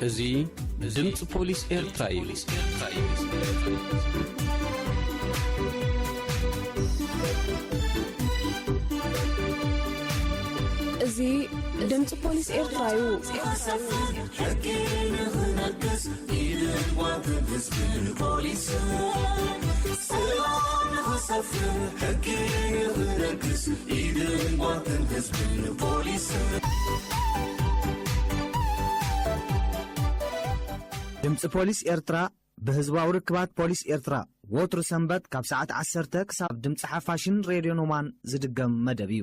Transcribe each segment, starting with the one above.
እዚ ድምፂ ፖሊስ ኤርትራ እዩ። እዚ ድምፂ ፖሊስ ኤርትራ እዩ። ሕጊ ንኽነግስ ኢድን ጓንትን ህዝብን ፖሊስን ሰላም ንኽሰፍን ሕጊ ንኽነግስ ኢድን ጓንትን ህዝብን ፖሊስን። ድምፂ ፖሊስ ኤርትራ ብህዝባዊ ርክባት ፖሊስ ኤርትራ ወትሩ ሰንበት ካብ ሰዓት ዓሰርተ ክሳብ ድምፂ ሓፋሽን ሬድዮ ኖማን ዝድገም መደብ እዩ።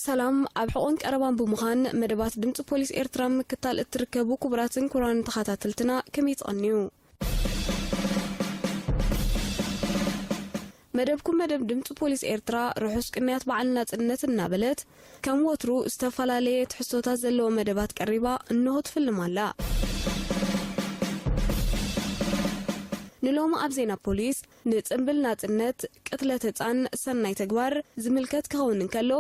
ሰላም፣ ኣብ ሕቖን ቀረባን ብምዃን መደባት ድምፂ ፖሊስ ኤርትራ ምክታል እትርከቡ ክቡራትን ክቡራን ተኸታተልትና ከመይ ትቐንዩ? መደብኩም መደብ ድምፂ ፖሊስ ኤርትራ ርሑስ ቅንያት በዓል ናጽነት እናበለት ከም ወትሩ ዝተፈላለየ ትሕዝቶታት ዘለዎ መደባት ቀሪባ እንሆ ትፍልም ኣላ። ንሎሚ ኣብ ዜና ፖሊስ ንጽምብል ናጽነት፣ ቅትለት ህጻን፣ ሰናይ ተግባር ዝምልከት ክኸውን እንከሎ፣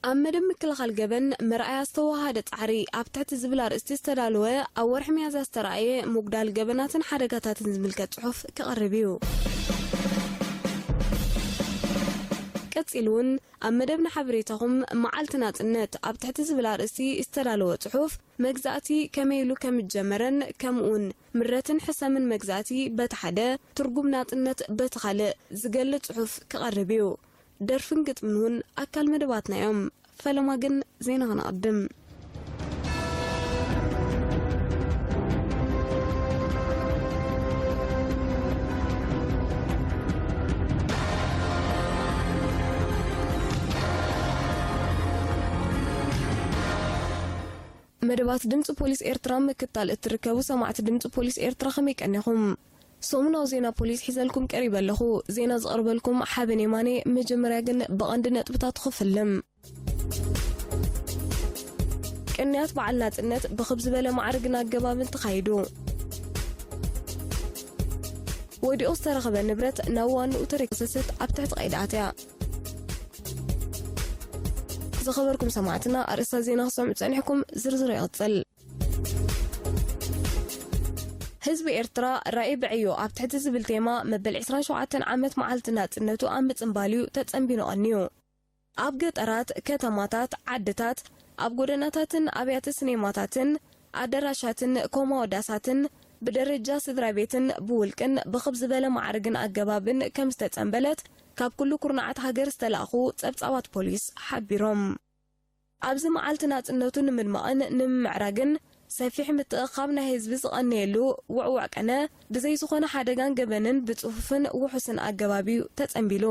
ኣብ መደብ ምክልኻል ገበን መርኣያ ዝተወሃደ ጻዕሪ ኣብ ትሕቲ ዝብል ኣርእስቲ ዝተዳለወ ኣብ ወርሒ ሚያዝያ ዝተራእየ ምጉዳል ገበናትን ሓደጋታትን ዝምልከት ጽሑፍ ክቐርብ እዩ። ቀጺሉ እውን ኣብ መደብና ሓበሬታኹም መዓልቲ ናጽነት ኣብ ትሕቲ ዝብል ኣርእስቲ ዝተዳለወ ጽሑፍ መግዛእቲ ከመይ ኢሉ ከም ዝጀመረን ከምኡውን ምረትን ሕሰምን መግዛእቲ በቲ ሓደ ትርጉም ናጽነት በቲ ካልእ ዝገልጽ ጽሑፍ ክቐርብ እዩ። ደርፍን ግጥምን እውን ኣካል መደባትና እዮም። ፈለማ ግን ዜና ከነቐድም። መደባት ድምፂ ፖሊስ ኤርትራ ምክታል እትርከቡ ሰማዕቲ ድምፂ ፖሊስ ኤርትራ ከመይ ቀኒኹም? ሰሙናዊ ዜና ፖሊስ ሒዘልኩም ቀሪበ ኣለኹ። ዜና ዝቐርበልኩም ሓበን የማነ። መጀመርያ ግን ብቐንዲ ነጥብታት ክፍልም። ቅንያት በዓል ናጽነት ብኽብ ዝበለ ማዕርግን ኣገባብን ተኻይዱ። ወዲቑ ዝተረኸበ ንብረት ናብ ዋንኡ ተረኪቡ ክሰስት ኣብ ትሕቲ ቀይዲ ኣትያ። ዝኸበርኩም ሰማዕትና፣ ኣርእስታት ዜና ክሰምዑ ጸኒሕኩም፣ ዝርዝሩ ይቕጽል። ህዝቢ ኤርትራ ራኢ ብዕዮ ኣብ ትሕቲ ዝብል ቴማ መበል ዕስራን ሸውዓተን ዓመት መዓልቲ ናጽነቱ ኣብ ምጽንባል እዩ ተጸንቢኑ ቀንዩ። ኣብ ገጠራት፣ ከተማታት፣ ዓድታት፣ ኣብ ጎደናታትን ኣብያተ ሲኔማታትን ኣደራሻትን ኮማ ወዳሳትን ብደረጃ ስድራ ቤትን ብውልቅን ብኽብ ዝበለ ማዕርግን ኣገባብን ከም ዝተጸንበለት ካብ ኩሉ ኩርናዓት ሃገር ዝተላእኹ ጸብጻባት ፖሊስ ሓቢሮም። ኣብዚ መዓልቲ ናጽነቱ ንምድማቕን ንምምዕራግን ሰፊሕ ምትእኽኻብ ናይ ህዝቢ ዝቐነየሉ ውዕዉዕ ቀነ ብዘይ ዝኾነ ሓደጋን ገበንን ብጽፉፍን ውሑስን ኣገባብ እዩ ተጸንቢሉ።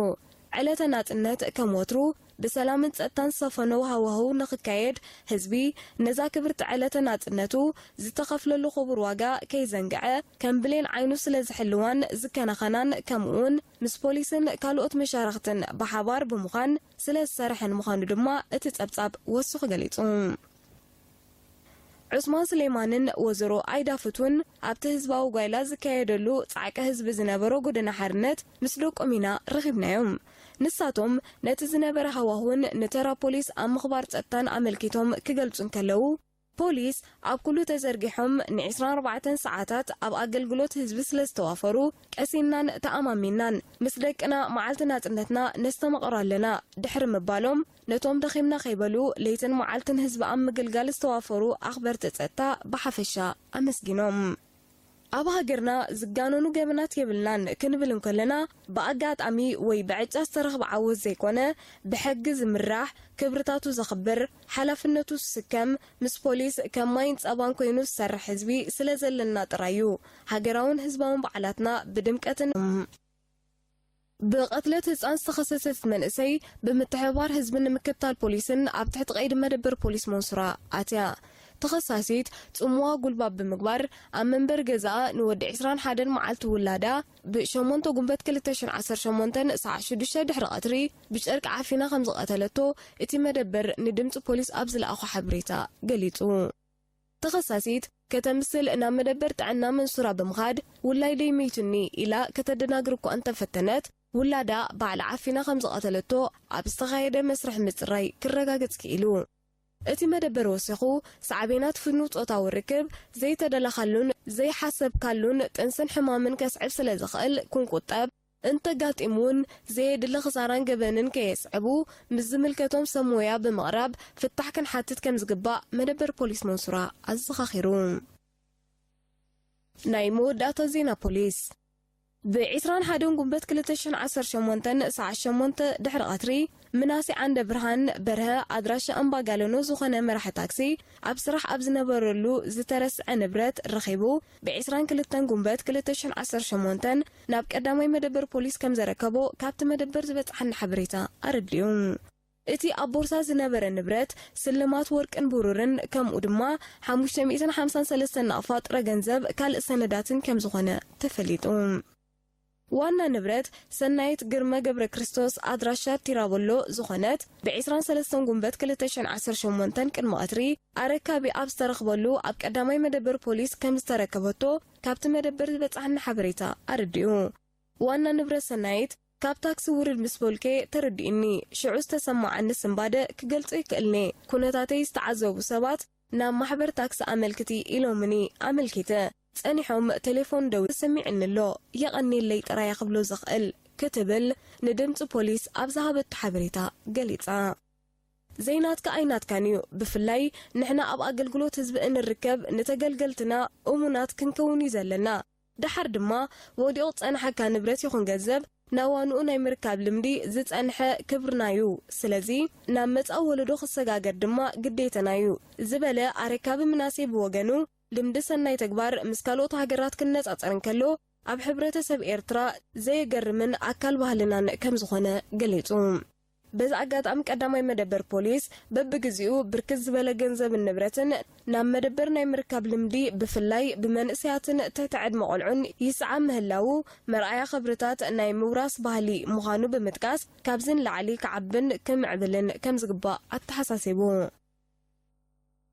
ዕለተ ናጽነት ከም ወትሩ ብሰላምን ጸጥታን ዝሰፈኖ ሃዋህው ንኽካየድ ህዝቢ ነዛ ክብርቲ ዕለተ ናጽነቱ ዝተኸፍለሉ ክቡር ዋጋ ከይዘንግዐ ከም ብሌን ዓይኑ ስለ ዝሕልዋን ዝከናኸናን ከምኡውን ምስ ፖሊስን ካልኦት መሻርኽትን ብሓባር ብምዃን ስለ ዝሰርሐን ምዃኑ ድማ እቲ ጸብጻብ ወሲኹ ገሊጹ። ዑስማን ስሌማንን ወዘሮ ኣይዳ ፍቱን ኣብቲ ህዝባዊ ጓይላ ዝካየደሉ ጻዕቂ ህዝቢ ዝነበሮ ጎደና ሓርነት ምስ ደቆም ኢና ረኺብናዮም። ንሳቶም ነቲ ዝነበረ ሃዋህውን ንተራ ፖሊስ ኣብ ምኽባር ጸጥታን ኣመልኪቶም ክገልጹ እንከለዉ፣ ፖሊስ ኣብ ኩሉ ተዘርጊሖም ንዕስራን ኣርባዕተን ሰዓታት ኣብ ኣገልግሎት ህዝቢ ስለ ዝተዋፈሩ፣ ቀሲንናን ተኣማሚንናን ምስ ደቅና መዓልቲ ናጽነትና ነስተማቕሮ ኣለና ድሕሪ ምባሎም፣ ነቶም ደኺምና ከይበሉ ለይትን መዓልትን ህዝቢ ኣብ ምግልጋል ዝተዋፈሩ ኣኽበርቲ ጸጥታ ብሓፈሻ ኣመስጊኖም። ኣብ ሃገርና ዝጋነኑ ገበናት የብልናን ክንብል እንከለና፣ ብኣጋጣሚ ወይ ብዕጫ ዝተረኽበ ዓወት ዘይኮነ፣ ብሕጊ ዝምራሕ፣ ክብርታቱ ዘኽብር፣ ሓላፍነቱ ዝስከም፣ ምስ ፖሊስ ከም ማይን ጸባን ኮይኑ ዝሰርሕ ህዝቢ ስለ ዘለና ጥራይ እዩ። ሃገራውን ህዝባውን በዓላትና ብድምቀትን ብቐትለት ህጻን ዝተኸሰሰት መንእሰይ ብምትሕብባር ህዝቢ ንምክትታል ፖሊስን ኣብ ትሕቲ ቀይዲ መደበር ፖሊስ መንሱራ ኣትያ። ተኸሳሲት ጽምዋ ጉልባብ ብምግባር ኣብ መንበሪ ገዛኣ ንወዲ ዕስራን ሓደን መዓልቲ ውላዳ ብሸሞንተ ጉንበት ክልተ ሽሕን ዓሰርተ ሸሞንተን ሰዓት ሽዱሽተ ድሕሪ ቀትሪ ብጨርቂ ዓፊና ከም ዝቐተለቶ እቲ መደበር ንድምጺ ፖሊስ ኣብ ዝለኣኾ ሓበሬታ ገሊጹ። ተኸሳሲት ከተምስል ናብ መደበር ጥዕና መንሱራ ብምኻድ፣ ውላደይ መይቱኒ ኢላ ከተደናግር እኳ እንተፈተነት፣ ውላዳ ባዕላ ዓፊና ከም ዝቐተለቶ ኣብ ዝተኻየደ መስርሕ ምጽራይ ክረጋገጽ ክኢሉ። እቲ መደበር ወሲኹ፣ ሳዕቤናት ፍኑው ጾታዊ ርክብ ዘይተደለኻሉን ዘይሓሰብካሉን ጥንስን ሕማምን ከስዕብ ስለ ዝኽእል ክንቁጠብ፣ እንተጋጢሙ እውን ዘየድሊ ክሳራን ገበንን ከየስዕቡ፣ ምስ ዝምልከቶም ሰብ ሞያ ብምቕራብ ፍታሕ ክንሓትት ከም ዝግባእ መደበር ፖሊስ መንሱራ ኣዘኻኺሩ። ናይ መወዳእታ ዜና ፖሊስ። ብ ዕስራን ሓደን ጉንበት ክልተ ሽሕን ዓሰርተ ሸሞንተን ሰዓት ሸሞንተ ድሕሪ ቀትሪ፣ ምናሴ ዓንደ ብርሃን በርሀ፣ ኣድራሻ እምባ ጋለኖ ዝኾነ መራሒ ታክሲ፣ ኣብ ስራሕ ኣብ ዝነበረሉ ዝተረስዐ ንብረት ረኺቡ፣ ብ ዕስራን ክልተን ጉንበት ክልተ ሽሕን ዓሰርተ ሸሞንተን ናብ ቀዳማይ መደበር ፖሊስ ከም ዘረከቦ ካብቲ መደበር ዝበጽሓና ሓበሬታ ኣረዲኡ። እቲ ኣብ ቦርሳ ዝነበረ ንብረት፣ ስልማት ወርቅን ብሩርን፣ ከምኡ ድማ ሓሙሽተ ሚእትን ሓምሳን ሰለስተን ናቕፋ ጥረ ገንዘብ፣ ካልእ ሰነዳትን ከም ዝኾነ ተፈሊጡ። ዋና ንብረት ሰናይት ግርመ ገብረ ክርስቶስ፣ ኣድራሻ ቲራቦሎ ዝኾነት፣ ብ ዕስራን ሰለስተን ጉንበት ክልተ ሽሕን ዓሰርተ ሸሞንተን ቅድሚ ቀትሪ ኣረካቢ ኣብ ዝተረኽበሉ ኣብ ቀዳማይ መደበር ፖሊስ ከም ዝተረከበቶ ካብቲ መደበር ዝበጽሓና ሓበሬታ ኣረዲኡ። ዋና ንብረት ሰናይት፣ ካብ ታክሲ ውርድ ምስ በልኩ ተረዲኡኒ። ሽዑ ዝተሰማዓኒ ስንባደ ክገልጾ ይክእልኒ። ኩነታተይ ዝተዓዘቡ ሰባት፣ ናብ ማሕበር ታክሲ ኣመልክቲ ኢሎምኒ። ኣመልኪተ። ጸኒሖም ቴሌፎን ደው ተሰሚዕኒ ኣሎ። የቐንየለይ ጥራይ ክብሎ ዝኽእል፣ ክትብል ንድምጺ ፖሊስ ኣብ ዝሃበቶ ሓበሬታ ገሊጻ። ዘይናትካ ኣይናትካን እዩ። ብፍላይ ንሕና ኣብ ኣገልግሎት ህዝቢ እንርከብ፣ ንተገልገልትና እሙናት ክንከውን እዩ ዘለና። ደሓር ድማ ወዲቑ ዝጸንሓካ ንብረት ይኹን ገንዘብ፣ ናብ ዋንኡ ናይ ምርካብ ልምዲ ዝጸንሐ ክብርና እዩ። ስለዚ ናብ መጻኢ ወለዶ ክሰጋገር ድማ ግዴታና እዩ፣ ዝበለ ኣረካቢ ምናሴ ብወገኑ፣ ልምዲ ሰናይ ተግባር ምስ ካልኦት ሃገራት ክነጻጸር እንከሎ፣ ኣብ ሕብረተሰብ ኤርትራ ዘየገርምን ኣካል ባህልናን ከም ዝኾነ ገሊጹ። በዚ ኣጋጣሚ ቀዳማይ መደበር ፖሊስ በብግዜኡ ብርክት ዝበለ ገንዘብን ንብረትን ናብ መደበር ናይ ምርካብ ልምዲ ብፍላይ ብመንእሰያትን ትሕቲ ዕድመ ቆልዑን ይስዓብ ምህላዉ መርኣያ ክብርታት ናይ ምውራስ ባህሊ ምዃኑ ብምጥቃስ ካብዚ ንላዕሊ ክዓብን ክምዕብልን ከም ዝግባእ ኣተሓሳሲቡ።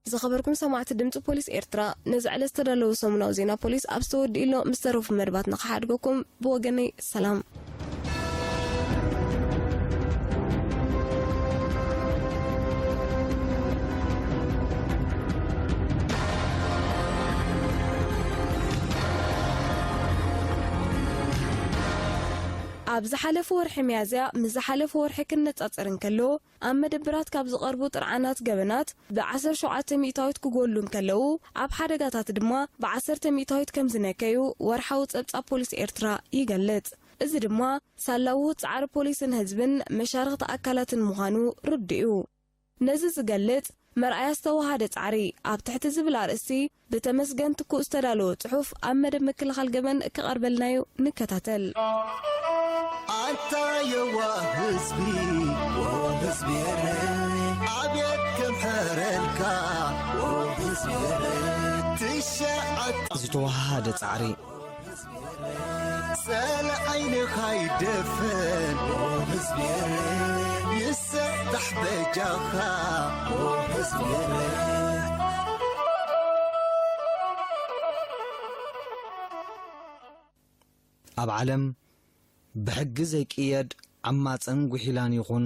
ዝኸበርኩም ሰማዕቲ ድምፂ ፖሊስ ኤርትራ፣ ነዚ ዕለት ዝተዳለዉ ሰሙናዊ ዜና ፖሊስ ኣብዚ ተወዲኡ ኣሎ። ምስ ተረፉ መደባት ንኽሓድገኩም ብወገነይ ሰላም። ኣብ ዝሓለፈ ወርሒ ሚያዝያ ምስ ዝሓለፈ ወርሒ ክነጻጸር እንከሎ፣ ኣብ መደብራት ካብ ዝቐርቡ ጥርዓናት ገበናት ብ ዓሰርተ ሸውዓተ ሚእታዊት ክጎሉ እንከለዉ፣ ኣብ ሓደጋታት ድማ ብ ዓሰርተ ሚእታዊት ከም ዝነከዩ ወርሓዊ ጸብጻብ ፖሊስ ኤርትራ ይገልጽ። እዚ ድማ ሳላዉ ጻዕሪ ፖሊስን ህዝብን መሻርኽቲ ኣካላትን ምዃኑ ርዱእ እዩ። ነዚ ዝገልጽ መርኣያ ዝተወሃደ ጻዕሪ ኣብ ትሕቲ ዝብል ኣርእስቲ ብተመስገን ትኩእ ዝተዳለወ ጽሑፍ ኣብ መደብ ምክልኻል ገበን ክቐርበልናዩ። ንከታተል። ኣንታ የዋህ ህዝቢ፣ ኦ ህዝቢ ኤረ፣ ኣቤት ከምሕረልካ፣ ኦ ህዝቢ ኤረ፣ ትሸዓት ዝተወሃደ ጻዕሪ ጸላኢ ዓይንኻ ይደፈን፣ ኦ ህዝቢ ኤረ፣ ንሰጣሕ በጃኻ፣ ኦ ህዝቢ ኤረ። ኣብ ዓለም ብሕጊ ዘይቅየድ ዓማጽን ጉሒላን ይኹን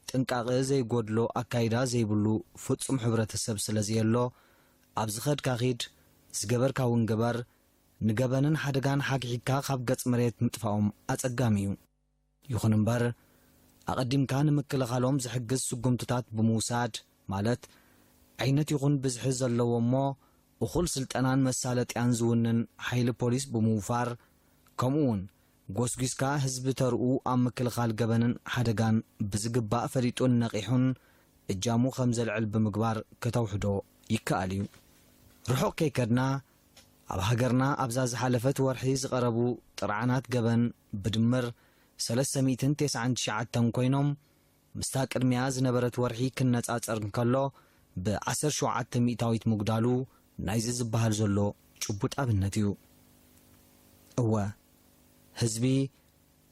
ጥንቃቐ ዘይጎድሎ ኣካይዳ ዘይብሉ ፍጹም ሕብረተሰብ ስለ ዘየሎ፣ ኣብ ዝኸድካ ኺድ፣ ዝገበርካ እውን ግበር፣ ንገበንን ሓደጋን ሓግሒግካ ካብ ገጽ መሬት ምጥፋኦም ኣጸጋሚ እዩ። ይኹን እምበር፣ ኣቐዲምካ ንምክልኻሎም ዝሕግዝ ስጉምትታት ብምውሳድ፣ ማለት ዓይነት ይኹን ብዝሒ ዘለዎ እሞ እኹል ስልጠናን መሳለጥያን ዝውንን ሓይሊ ፖሊስ ብምውፋር፣ ከምኡ እውን ጎስጒስካ ህዝቢ ተርኡ ኣብ ምክልኻል ገበንን ሓደጋን ብዝግባእ ፈሊጡን ነቒሑን እጃሙ ከም ዘልዕል ብምግባር ከተውሕዶ ይከኣል እዩ። ርሑቕ ከይከድና፣ ኣብ ሃገርና ኣብዛ ዝሓለፈት ወርሒ ዝቐረቡ ጥርዓናት ገበን ብድምር ሰለስተ ሚእትን ተስዓን ትሽዓተን ኮይኖም፣ ምስታ ቅድሚያ ዝነበረት ወርሒ ክነጻጸር እንከሎ፣ ብዓሰርተ ሸውዓተ ሚእታዊት ምጉዳሉ ናይዚ ዝበሃል ዘሎ ጭቡጥ ኣብነት እዩ። እወ፣ ህዝቢ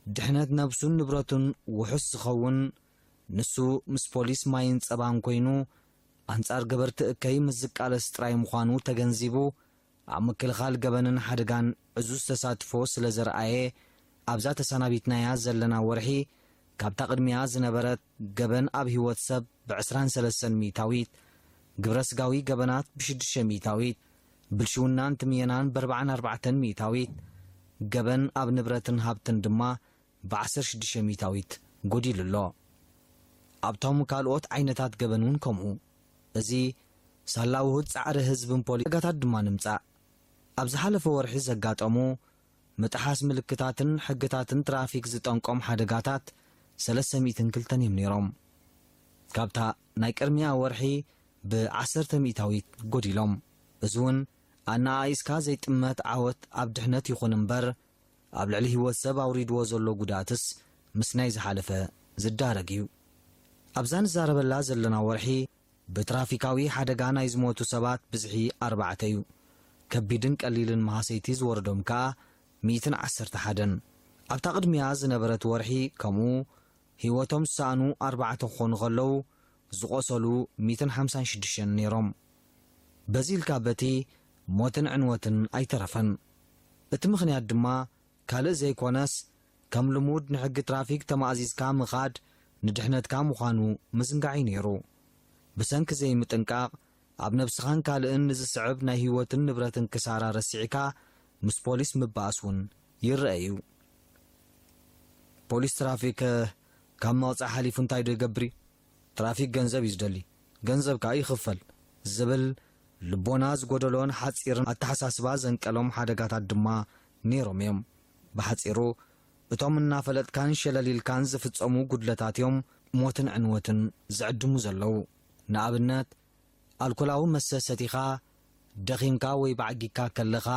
ድሕነት ነብሱን ንብረቱን ውሑስ ዝኸውን፣ ንሱ ምስ ፖሊስ ማይን ጸባን ኮይኑ፣ ኣንጻር ገበርቲ እከይ ምስ ዝቃለስ ጥራይ ምዃኑ ተገንዚቡ፣ ኣብ ምክልኻል ገበንን ሓደጋን ዕዙዝ ተሳትፎ ስለ ዘርኣየ፣ ኣብዛ ተሰናቢትናያ ዘለና ወርሒ፣ ካብታ ቅድሚያ ዝነበረት ገበን ኣብ ህይወት ሰብ ብ ዕስራን ሰለስተን ሚእታዊት፣ ግብረ ስጋዊ ገበናት ብ ሽዱሽተ ሚእታዊት፣ ብልሽውናን ትምየናን ብ ኣርባዓን ኣርባዕተን ሚእታዊት፣ ገበን ኣብ ንብረትን ሃብትን ድማ ብ ዓሰርተ ሽዱሽተ ሚእታዊት ጎዲሉ ኣሎ። ኣብቶም ካልኦት ዓይነታት ገበን እውን ከምኡ። እዚ ሳላ ውሁድ ጻዕሪ ህዝብን ፖሊ-፣ ሓደጋታት ድማ ንምጻእ። ኣብ ዝሓለፈ ወርሒ ዘጋጠሙ ምጥሓስ ምልክታትን ሕግታትን ትራፊክ ዝጠንቆም ሓደጋታት ሰለስተ ሚእትን ክልተን እዮም ነይሮም። ካብታ ናይ ቅድሚያ ወርሒ ብዓሰርተ ሚእታዊት ጎዲሎም። እዚ እውን ኣነኣኢስካ ዘይጥመት ዓወት ኣብ ድሕነት ይኹን እምበር፣ ኣብ ልዕሊ ህይወት ሰብ ኣውሪድዎ ዘሎ ጉድኣትስ ምስ ናይ ዝሓለፈ ዝዳረግ እዩ። ኣብዛ ንዛረበላ ዘለና ወርሒ፣ ብትራፊካዊ ሓደጋ ናይ ዝሞቱ ሰባት ብዝሒ ኣርባዕተ እዩ። ከቢድን ቀሊልን መሃሰይቲ ዝወረዶም ከኣ ሚእትን ዓሰርተ ሓደን። ኣብታ ቅድሚያ ዝነበረት ወርሒ ከምኡ ህይወቶም ዝሰኣኑ ኣርባዕተ ክኾኑ ከለዉ፣ ዝቖሰሉ ሚእትን ሓምሳን ሽዱሽተን ነይሮም። በዚ ኢልካ በቲ ሞትን ዕንወትን ኣይተረፈን። እቲ ምኽንያት ድማ ካልእ ዘይኮነስ፣ ከም ልሙድ ንሕጊ ትራፊክ ተማእዚዝካ ምኻድ ንድሕነትካ ምዃኑ ምዝንጋዕ እዩ ነይሩ። ብሰንኪ ዘይምጥንቃቕ፣ ኣብ ነብስኻን ካልእን ንዝስዕብ ናይ ህይወትን ንብረትን ክሳራ ረሲዕካ ምስ ፖሊስ ምባኣስ እውን ይረአ እዩ። ፖሊስ ትራፊክ ካብ መቕጻዕ ሓሊፉ እንታይ ዶ ይገብር እዩ? ትራፊክ ገንዘብ እዩ ዝደሊ፣ ገንዘብ ከኣ ይኽፈል ዝብል ልቦና ዝጎደሎን ሓጺርን ኣተሓሳስባ ዘንቀሎም ሓደጋታት ድማ ነይሮም እዮም። ብሓጺሩ፣ እቶም እናፈለጥካን ሸለል ኢልካን ዝፍጸሙ ጉድለታት እዮም ሞትን ዕንወትን ዝዕድሙ ዘለዉ። ንኣብነት፣ ኣልኮላዊ መስተ ሰቲኻ፣ ደኺምካ ወይ ባዕጊግካ ከለኻ፣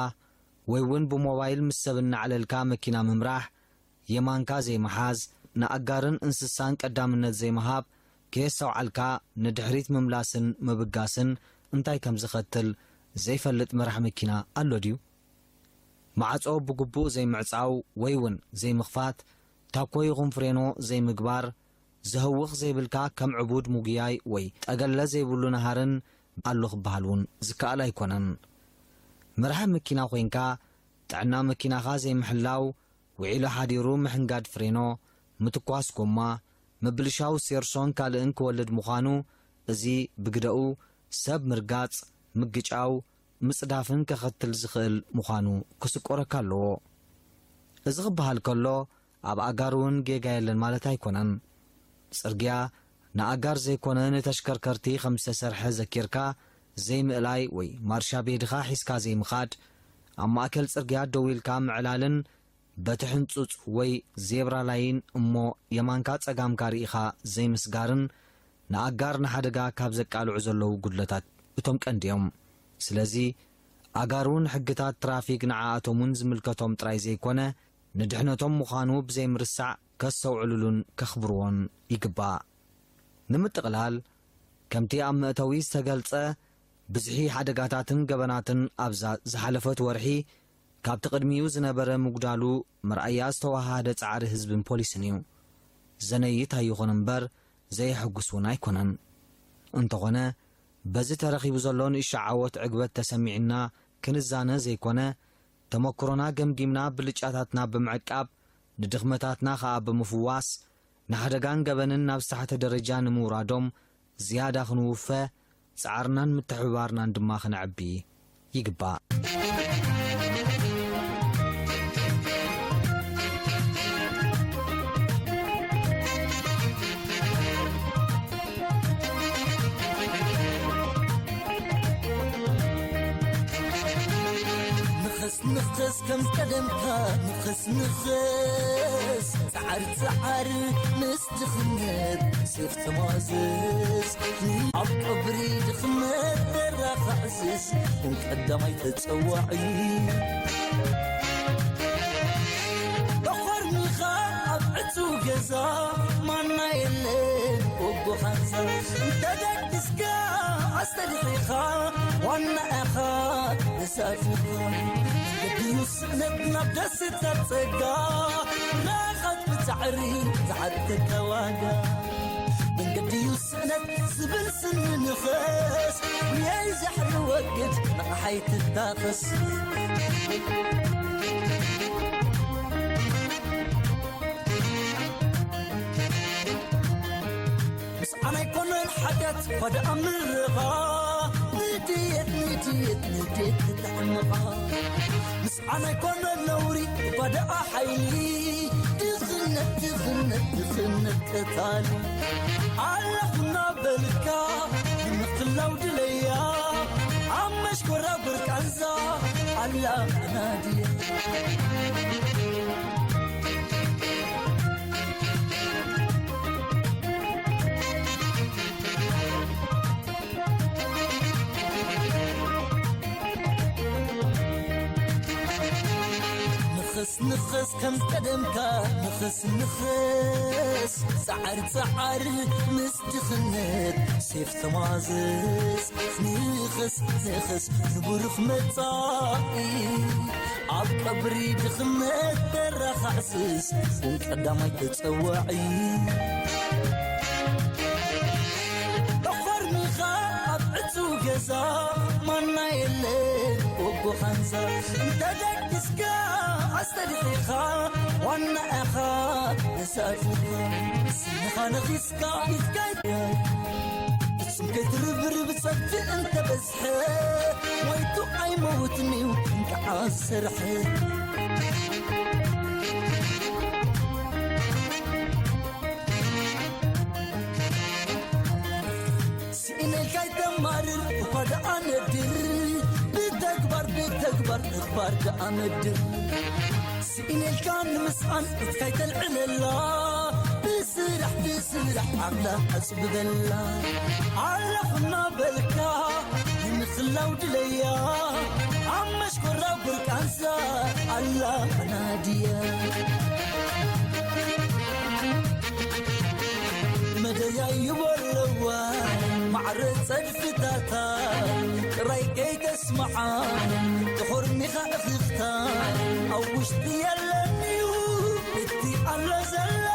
ወይ እውን ብሞባይል ምስ ሰብ እናዕለልካ መኪና ምምራሕ፣ የማንካ ዘይምሓዝ፣ ንኣጋርን እንስሳን ቀዳምነት ዘይምሃብ፣ ከየስተውዓልካ ንድሕሪት ምምላስን ምብጋስን እንታይ ከም ዝኸትል ዘይፈልጥ መራሕ መኪና ኣሎ ድዩ? ማዕጾ ብግቡእ ዘይምዕጻው ወይ እውን ዘይምኽፋት፣ ታኮ ይኹን ፍሬኖ ዘይምግባር፣ ዘህውኽ ዘይብልካ ከም ዕቡድ ምጉያይ ወይ ጠገለ ዘይብሉ ነሃርን ኣሎ ክበሃል እውን ዝከኣል ኣይኮነን። መራሒ መኪና ኮይንካ ጥዕና መኪናኻ ዘይምሕላው፣ ውዒሉ ሓዲሩ ምሕንጋድ ፍሬኖ፣ ምትኳስ ጎማ፣ ምብልሻው ሴርሶን ካልእን ክወልድ ምዃኑ፣ እዚ ብግደኡ ሰብ ምርጋጽ፣ ምግጫው፣ ምጽዳፍን ከኸትል ዝኽእል ምዃኑ ክስቆረካ ኣለዎ። እዚ ክበሃል ከሎ፣ ኣብ ኣጋር እውን ጌጋ የለን ማለት ኣይኮነን። ጽርግያ ንኣጋር ዘይኮነ ንተሽከርከርቲ ከም ዝተሰርሐ ዘኪርካ ዘይምእላይ ወይ ማርሻ ቤድኻ ሒዝካ ዘይምኻድ፣ ኣብ ማእከል ጽርግያ ደው ኢልካ ምዕላልን በቲ ሕንጹጽ ወይ ዜብራ ላይን እሞ የማንካ ጸጋምካ ርኢኻ ዘይምስጋርን ንኣጋር ንሓደጋ ካብ ዘቃልዑ ዘለዉ ጉድለታት እቶም ቀንዲ እዮም። ስለዚ ኣጋር እውን ሕግታት ትራፊክ ንዓኣቶም እውን ዝምልከቶም ጥራይ ዘይኮነ ንድሕነቶም ምዃኑ ብዘይምርሳዕ ከስተውዕሉሉን ከኽብርዎን ይግባእ። ንምጥቕላል፣ ከምቲ ኣብ መእተዊ ዝተገልጸ፣ ብዝሒ ሓደጋታትን ገበናትን ኣብዛ ዝሓለፈት ወርሒ ካብቲ ቅድሚኡ ዝነበረ ምጉዳሉ መርኣያ ዝተወሃሃደ ጻዕሪ ህዝብን ፖሊስን እዩ። ዘነይት ኣይኹን እምበር፣ ዘየሐጉስ እውን ኣይኮነን። እንተኾነ፣ በዚ ተረኺቡ ዘሎ ንእሽቶ ዓወት ዕግበት ተሰሚዕና ክንዛነ ዘይኮነ፣ ተመክሮና ገምጊምና ብልጫታትና ብምዕቃብ፣ ንድኽመታትና ኸኣ ብምፍዋስ፣ ንሓደጋን ገበንን ናብ ዝተሓተ ደረጃ ንምውራዶም ዝያዳ ክንውፈ፣ ጻዕርናን ምትሕብባርናን ድማ ከነዕቢ ይግባእ። ንኸስ ንኸስ ከም ቀደምካ ንኸስ ንኸስ፣ ጻዓር ጻዓር ምስ ድኽነት ሴፍ ተማዘዝ። ኣብ ቀብሪ ድኽነት ደራኻ ዕዝዝ፣ ከም ቀዳማይ ተጸዋዒ። ተኾርሚኻ ኣብ ዕጹው ገዛ፣ ማና የለን ጎጎ ኻንዛ። እንተ ደቂስካ ኣስተድሒኻ፣ ዋና ኢኻ ነሳድኻ። ገዲኑ ስእነት ናብ ደስታ ጸጋ፣ ራኻት ብጻዕሪ ዝሓተካ ዋጋ። መንገዲ እዩ ስእነት ዝብል ስኒ ንኸስ፣ ጉያይ ዛሕሊ ወግድ ንቕሓይ ትታኸስ። ምስዓና ኣይኮነን ሓጢኣት ኳደ ኣምርኻ፣ ንድየት ንድየት ንድየት ተሕምቓ። ምስዓና ኣይኮነን ነውሪ ኳደኣ ሓይሊ፣ ድኽነት ድኽነት ድኽነት ቀታሊ። ኣለኹ እናበልካ ንምፍላው ድለያ፣ ኣብ መሽኮራ ብርቃንዛ ኣላ ኣናድያ። ንኸስ ንኸስ ከም ቀደምካ ንኸስ ንኸስ፣ ጸዓር ጸዓር ምስ ድኽነት ሴፍ ተማዘዝ። ንኸስ ንኸስ ንቡሩኽ መጻኢ፣ ኣብ ቀብሪ ድኽነት ተራኻዕስስ፣ ቡን ቀዳማይ ተጸዋዒ። ጠኾርኒኻ ኣብ ዕጹው ገዛ ማና የለን ወጎ ኻንዛ፣ እንተ ደቂስካ ኣስተድሒኻ ዋና ኢኻ ተሳኢኻ። ስንኻ ነኺስካ ኢድካ ፍጹም ከይትርብርብ ጸግቲ እንተ በዝሐ፣ ሞይቱ ኣይመውትን እዩ እንቅዓ ዝሰርሐ። ስኢነልካ ኣይተማርር እኳ ደኣ ነድር፣ ብተግባር ብተግባር ተግባር ደኣ መድር። ስኢነልካ ንምስኣን ኢድካ ኣይተልዕለላ፣ ብስራሕ ብስራሕ ዓቕላ ኣጽብበላ። ኣለኹ እናበልካ ንምኽላው ድለያ፣ ኣብ መሽኮራ ብርቃንሳ ኣላ ኣናድያ። መደያ ይበለዋ ማዕረ ጸድፍታታ፣ ጥራይ ከይተስምዓ ተኾርሚኻ እኽኽታ። ኣብ ውሽጢ የለንዩ እቲ ኣሎ ዘላ፣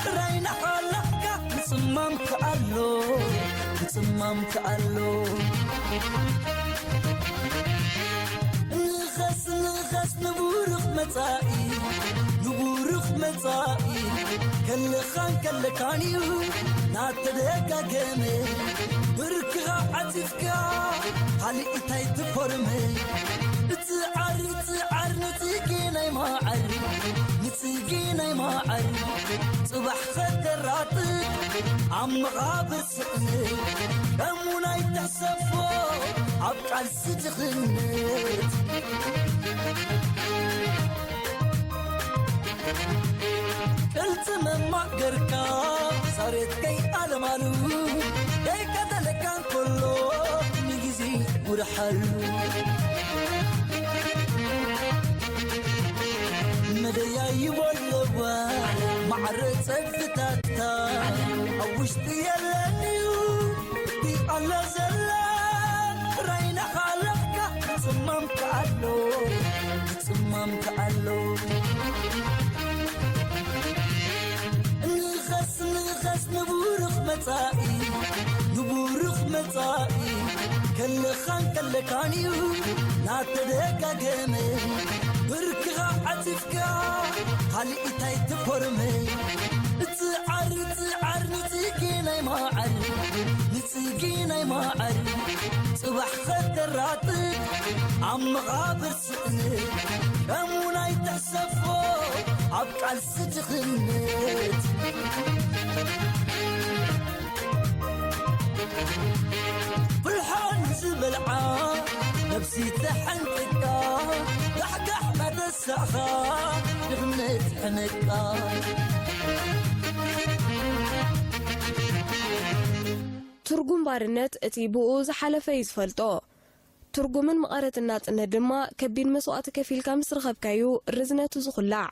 ጥራይ ናሓላሕካ ምጽማም ከኣሎ፣ ምጽማም ከኣሎ። ንኸስ ንኸስ ንቡሩኽ መጻኢ፣ ንቡሩኽ መጻኢ፣ ከለኻን ከለካን እዩ ናተደጋገመ። ብርክኻ ዓጺፍካ ካልእ እንታይ ትኮርመ? ጽዓር ጽዓር ንጽጌ ናይ መዓር፣ ንጽጌ ናይ መዓር፣ ጽባሕ ከተራጥጥ ኣብ መቓብር ስእነት፣ ደሙን ኣይትሕሰፎ ኣብ ቃልሲ ድኽነት። ቅልጽመማ ገርካ ሳሬት ከይኣለማሉ፣ ከይቀተለካ እንከሎ ንግዜ ውርሓሉ። መደያ ይበለዋ ማዕረ ጸድፍታታ፣ ኣብ ውሽጢ የለንዩ እቲ ኣሎ ዘላ፣ ጥራይ ናኻለኽካ ክጽመም ከኣሎ፣ ክጽመም ከኣሎ። ንኸስ ንኸስ ንቡሩኽ መጻኢ፣ ንቡሩኽ መጻኢ፣ ከለኻን ከለካን እዩ ናተደጋገመ። ብርክኻ ዓጺፍካ ካልእ እንታይ ትኮርመ? ጽዓር ጽዓር ንጽጌ ናይ መዓር፣ ንጽጌ ናይ መዓር፣ ጽባሕ ከተራጥጥ ኣብ መቓብር ስእነት፣ ደሙን ኣይትሕሰፎ ኣብ ቃልሲ ድኽነት። ፍልሖ ንዝበልዓ ነብሲ ተሐንቅቃ፣ ጋሕጋሕ እናተሳእኻ ድኽነት ሕነቃ። ትርጉም ባርነት እቲ ብኡ ዝሓለፈ እዩ ዝፈልጦ። ትርጉምን መቐረትን ናጽነት ድማ ከቢድ መስዋእቲ ከፊልካ ምስ ረኸብካዩ ርዝነቱ ዝኹላዕ።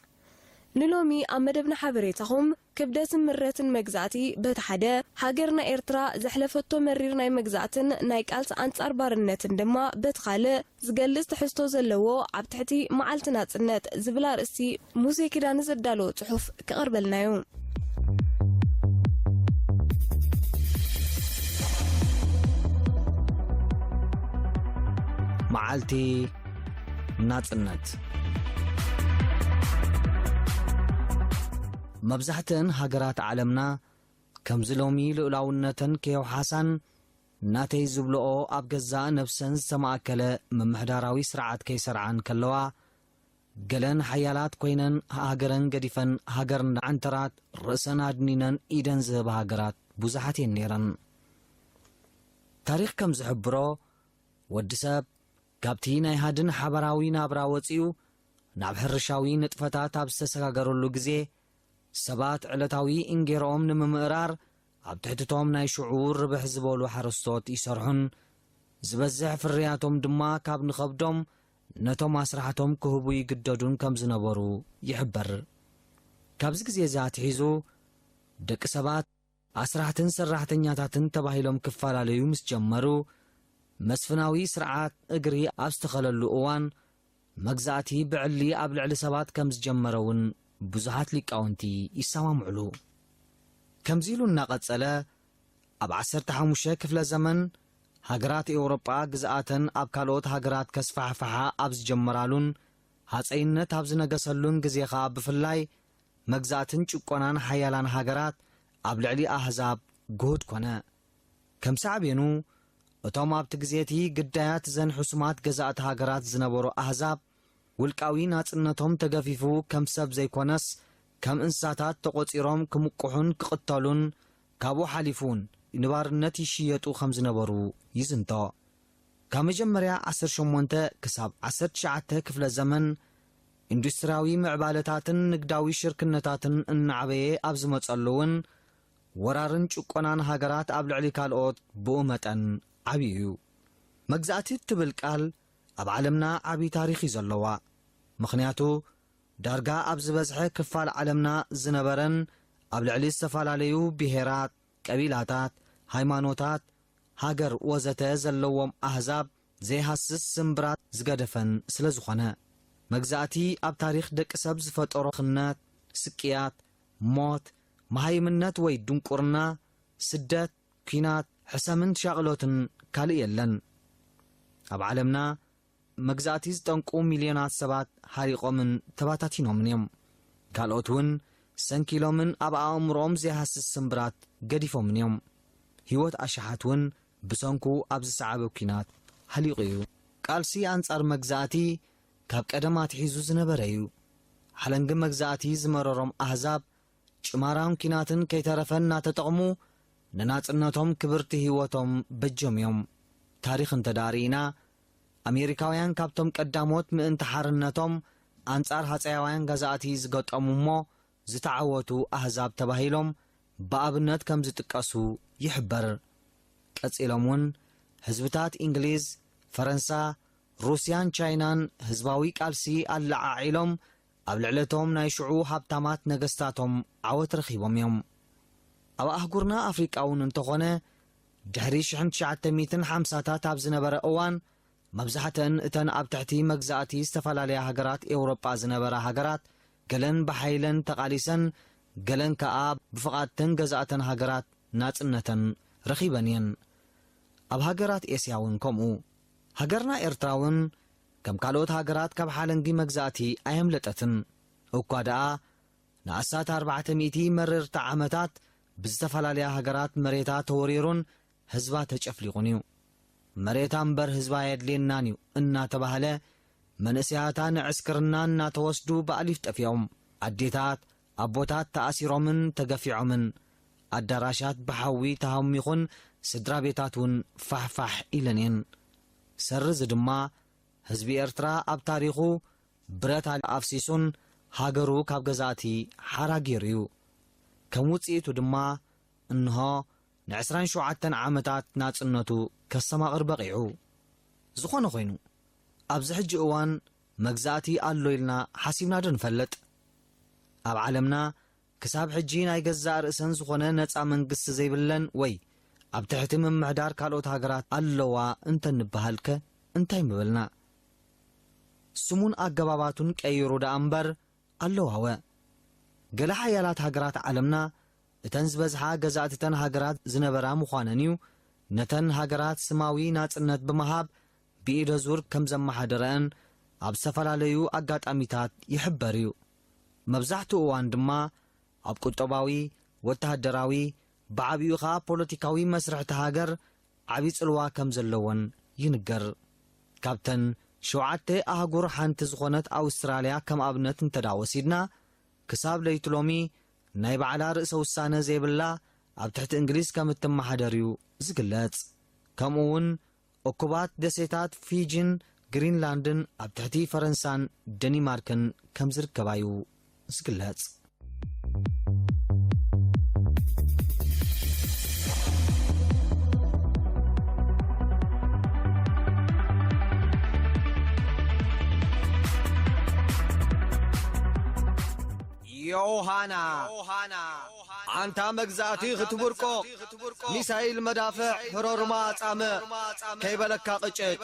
ንሎሚ ኣብ መደብና ሓበሬታኹም ክብደትን ምረትን መግዛእቲ በቲ ሓደ፣ ሃገርና ኤርትራ ዘሕለፈቶ መሪር ናይ መግዛእትን ናይ ቃልሲ ኣንጻር ባርነትን ድማ በቲ ካልእ ዝገልጽ ትሕዝቶ ዘለዎ ኣብ ትሕቲ መዓልቲ ናጽነት ዝብል ኣርእስቲ ሙሴ ኪዳነ ዘዳለዎ ጽሑፍ ክቐርበልናዩ። መዓልቲ ናጽነት። መብዛሕትአን ሃገራት ዓለምና ከምዚ ሎሚ ልኡላውነተን ከየውሓሳን ናተይ ዝብልኦ ኣብ ገዛእ ነብሰን ዝተማእከለ ምምሕዳራዊ ስርዓት ከይሰርዓን ከለዋ፣ ገለን ሓያላት ኮይነን ሃገረን ገዲፈን ሃገር እንዳዓንተራት ርእሰን ኣድኒነን ኢደን ዝህባ ሃገራት ብዙሓት እየን ነይረን። ታሪኽ ከም ዝሕብሮ፣ ወዲ ሰብ ካብቲ ናይ ሃድን ሓባራዊ ናብራ ወጺኡ ናብ ሕርሻዊ ንጥፈታት ኣብ ዝተሰጋገረሉ ግዜ፣ ሰባት ዕለታዊ እንጌርኦም ንምምእራር ኣብ ትሕትቶም ናይ ሽዑ ርብሕ ዝበሉ ሓረስቶት ይሰርሑን ዝበዝሕ ፍርያቶም ድማ ካብ ንኸብዶም ነቶም ኣስራሕቶም ክህቡ ይግደዱን ከም ዝነበሩ ይሕበር። ካብዚ ግዜ እዚ ኣትሒዙ ደቂ ሰባት ኣስራሕትን ሰራሕተኛታትን ተባሂሎም ክፈላለዩ ምስ ጀመሩ፣ መስፍናዊ ስርዓት እግሪ ኣብ ዝተኸለሉ እዋን፣ መግዛእቲ ብዕሊ ኣብ ልዕሊ ሰባት ከም ዝጀመረ እውን ብዙሓት ሊቃውንቲ ይሰማምዕሉ። ከምዚ ኢሉ እናቐጸለ፣ ኣብ ዓሰርተ ሓሙሽተ ክፍለ ዘመን፣ ሃገራት ኤውሮጳ ግዝኣተን ኣብ ካልኦት ሃገራት ከስፋሕፍሓ ኣብ ዝጀመራሉን ሃጸይነት ኣብ ዝነገሰሉን ግዜ ኸኣ ብፍላይ፣ መግዛእትን ጭቆናን ሓያላን ሃገራት ኣብ ልዕሊ ኣህዛብ ግሁድ ኮነ። ከም ሳዕቤኑ፣ እቶም ኣብቲ ግዜ እቲ ግዳያት እዘን ሕሱማት ገዛእቲ ሃገራት ዝነበሩ ኣህዛብ፣ ውልቃዊ ናጽነቶም ተገፊፉ፣ ከም ሰብ ዘይኮነስ፣ ከም እንስሳታት ተቖጺሮም ክምቁሑን ክቕተሉን፣ ካብኡ ሓሊፉ እውን ንባርነት ይሽየጡ ከም ዝነበሩ ይዝንቶ። ካብ መጀመርያ ዓሰርተ ሸሞንተ ክሳብ ዓሰርተ ትሽዓተ ክፍለ ዘመን፣ ኢንዱስትርያዊ ምዕባለታትን ንግዳዊ ሽርክነታትን እናዓበየ ኣብ ዝመጸሉ እውን፣ ወራርን ጭቆናን ሃገራት ኣብ ልዕሊ ካልኦት ብኡ መጠን ዓብዩ እዩ። መግዛእቲ እትብል ቃል ኣብ ዓለምና ዓብዪ ታሪኽ እዩ ዘለዋ። ምኽንያቱ፣ ዳርጋ ኣብ ዝበዝሐ ክፋል ዓለምና ዝነበረን ኣብ ልዕሊ ዝተፈላለዩ ብሄራት፣ ቀቢላታት፣ ሃይማኖታት፣ ሃገር ወዘተ ዘለዎም ኣህዛብ ዘይሃስስ ስምብራት ዝገደፈን ስለ ዝኾነ፣ መግዛእቲ ኣብ ታሪኽ ደቂ ሰብ ዝፈጠሮ ክነት፣ ስቅያት፣ ሞት፣ መሃይምነት ወይ ድንቁርና፣ ስደት፣ ኲናት፣ ሕሰምን ሻቕሎትን ካልእ የለን። ኣብ ዓለምና መግዛእቲ ዝጠንቁ ሚልዮናት ሰባት ሓሪቖምን ተባታቲኖምን እዮም። ካልኦት እውን ሰንኪሎምን ኣብ ኣእምሮኦም ዘይሃስስ ስምብራት ገዲፎምን እዮም። ህይወት ኣሽሓት እውን ብሰንኩ ኣብ ዝሰዓበ ኲናት ሃሊቑ እዩ። ቃልሲ ኣንጻር መግዛእቲ ካብ ቀደም ኣትሒዙ ዝነበረ እዩ። ሓለንጊ መግዛእቲ ዝመረሮም ኣህዛብ ጭማራን ኲናትን ከይተረፈ እናተጠቕሙ ንናጽነቶም ክብርቲ ህይወቶም በጆም እዮም። ታሪኽ እንተ ደኣ ርኢና፣ ኣሜሪካውያን ካብቶም ቀዳሞት ምእንቲ ሓርነቶም ኣንጻር ሃጸያውያን ገዛእቲ ዝገጠሙ እሞ ዝተዓወቱ ኣህዛብ ተባሂሎም ብኣብነት ከም ዝጥቀሱ ይሕበር። ቀጺሎም እውን ህዝብታት እንግሊዝ፣ ፈረንሳ፣ ሩስያን ቻይናን ህዝባዊ ቃልሲ ኣለዓዒሎም ኣብ ልዕለቶም ናይ ሽዑ ሃብታማት ነገስታቶም ዓወት ረኺቦም እዮም። ኣብ ኣህጉርና ኣፍሪቃ እውን እንተኾነ ድሕሪ ሽሕን ትሽዓተ ሚእትን ሓምሳታት ኣብ ዝነበረ እዋን መብዛሕትአን እተን ኣብ ትሕቲ መግዛእቲ ዝተፈላለያ ሃገራት ኤውሮጳ ዝነበራ ሃገራት ገለን ብሓይለን ተቓሊሰን ገለን ከኣ ብፍቓድተን ገዛእተን ሃገራት ናጽነተን ረኺበን እየን። ኣብ ሃገራት ኤስያ እውን ከምኡ። ሃገርና ኤርትራ እውን ከም ካልኦት ሃገራት ካብ ሓለንጊ መግዛእቲ ኣየምለጠትን። እኳ ደኣ ንኣስታት ኣርባዕተ ሚእቲ መረርቲ ዓመታት ብዝተፈላለያ ሃገራት መሬታ ተወሪሩን ህዝባ ተጨፍሊቑን እዩ። መሬታ እምበር ህዝባ ኣየድልየናን እዩ እናተባህለ መንእሰያታ ንዕስክርና እናተወስዱ ብኣሊፍ ጠፊኦም። ኣዴታት፣ ኣቦታት ተኣሲሮምን ተገፊዖምን፣ ኣዳራሻት ብሓዊ ተሃሚኹን ስድራ ቤታት እውን ፋሕፋሕ ኢለን እየን። ሰሪ እዚ ድማ ህዝቢ ኤርትራ ኣብ ታሪኹ ብረት ኣፍሲሱን ሃገሩ ካብ ገዛእቲ ሓራ ገይሩ እዩ። ከም ውጽኢቱ ድማ እንሆ ንዕስራን ሸውዓተን ዓመታት ናጽነቱ ከስተማቕር በቒዑ። ዝኾነ ኮይኑ፣ ኣብዚ ሕጂ እዋን መግዛእቲ ኣሎ ኢልና ሓሲብና ዶ ንፈልጥ? ኣብ ዓለምና ክሳብ ሕጂ ናይ ገዛእ ርእሰን ዝኾነ ነጻ መንግስቲ ዘይብለን ወይ ኣብ ትሕቲ ምምሕዳር ካልኦት ሃገራት ኣለዋ እንተ ንበሃልከ እንታይ ምበልና? ስሙን ኣገባባቱን ቀይሩ ደኣ እምበር ኣለዋወ። ገለ ሓያላት ሃገራት ዓለምና እተን ዝበዝሓ ገዛእትተን ሃገራት ዝነበራ ምዃነን እዩ ነተን ሃገራት ስማዊ ናጽነት ብምሃብ ብኢደ ዙር ከም ዘመሓደረአን ኣብ ዝተፈላለዩ ኣጋጣሚታት ይሕበር እዩ። መብዛሕትኡ እዋን ድማ ኣብ ቁጠባዊ፣ ወተሃደራዊ፣ ብዓቢኡ ኸኣ ፖለቲካዊ መስርሕ እታ ሃገር ዓቢ ጽልዋ ከም ዘለወን ይንገር። ካብተን ሸውዓተ ኣህጉር ሓንቲ ዝኾነት ኣውስትራልያ ከም ኣብነት እንተ ደኣ ወሲድና፣ ክሳብ ለይቲ ሎሚ ናይ ባዕላ ርእሰ ውሳነ ዘይብላ ኣብ ትሕቲ እንግሊዝ ከም እትመሓደር እዩ ዝግለጽ። ከምኡ እውን እኩባት ደሴታት ፊጂን ግሪንላንድን ኣብ ትሕቲ ፈረንሳን ደኒማርክን ከም ዝርከባ እዩ ዝግለጽ። ዮሃና፣ ኣንታ መግዛእቲ ክትብርቆ፣ ሚሳይል መዳፍዕ ህሮርማ ጻምእ፣ ከይበለካ ቅጭጭ።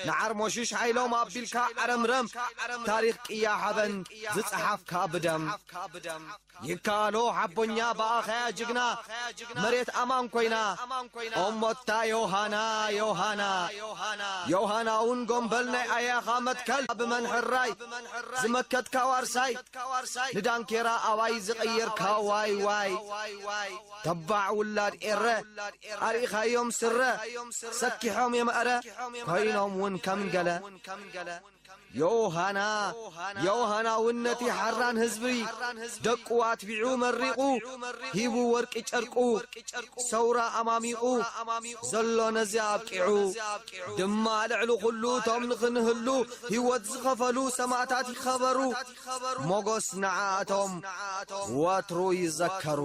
ንዓርሞሽሽ ሓይሎም ኣቢልካ ዓረምረም፣ ታሪኽ ቅያ ሓበን ዝጸሓፍካ ብደም። ይከኣሎ ሓቦኛ ብኣኻያ ጅግና፣ መሬት ኣማን ኮይና። እሞታ ዮሃና፣ ዮሃና፣ ዮሃና እውን ጎምበል ናይ ኣያኻ መትከል ብመን ሕራይ ዝመከትካ ዋርሳይ፣ ንዳንኬራ ኣባይ ዝቐየርካ ዋይ ዋይ። ተባዕ ውላድ ኤረ ኣርኢኻዮም ስረ፣ ሰኪሖም የመእረ ኮይኖም እውን ከም ገለ። ዮሃና፣ ዮሃና እውን ነቲ ሓራን ህዝቢ ደቁ ኣትቢዑ መሪቑ ሂቡ ወርቂ ጨርቁ፣ ሰውራ ኣማሚቑ ዘሎ ነዚ ኣብቂዑ። ድማ ልዕሊ ኩሉ እቶም ንኽንህሉ ህይወት ዝኸፈሉ ሰማእታት ይኸበሩ። ሞጎስ ንዓኣቶም ወትሩ ይዘከሩ።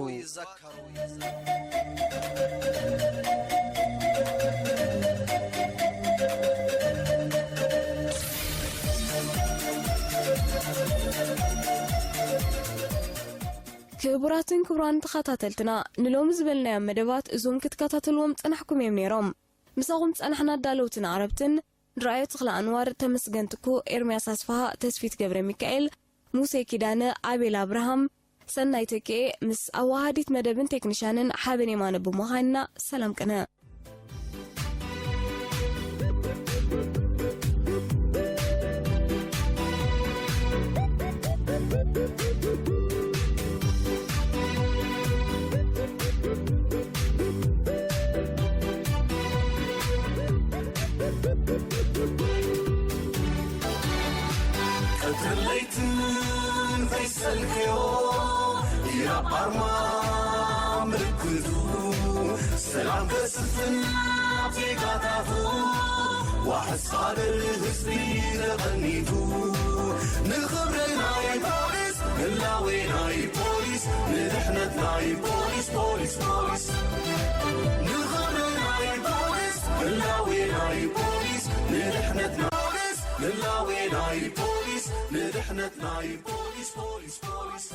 ክቡራትን ክቡራን ተኸታተልትና፣ ንሎሚ ዝበልናዮም መደባት እዞም ክትከታተልዎም ጸናሕኩም እዮም ነይሮም። ምሳኹም ጸናሕና ኣዳለውትን ኣቕረብትን፣ ንረኣዮ ተኽለ ኣንዋር፣ ተመስገን ትኩ፣ ኤርምያስ ኣስፍሃ፣ ተስፊት ገብረ ሚካኤል፣ ሙሴ ኪዳነ፣ ኣቤል ኣብርሃም፣ ሰናይ ተክኤ፣ ምስ ኣዋሃዲት መደብን ቴክኒሻንን ሓበን የማነ ብምዃንና ሰላም ቅነ። ቀትርን ለይትን ዘይሰልከዮ ኢራብ ኣርማ ምልክቱ ሰላም ከስፍን ኣብ ዜጋታቱ ዋሕስ ሃገር ህዝቢ ተቐኒቱ ንኽብሪ ናይ ፖሊስ ህላዌ ናይ ፖሊስ ንድሕነት ናይ ፖሊስ ፖሊስ ፖሊስ ንኽብሪ ናይ ፖሊስ ህላዌ ናይ ፖሊስ ንድሕነት ናይ ፖሊስ ህላዌ ናይ ፖሊስ ንድሕነት ናይ ፖሊስ ፖሊስ ፖሊስ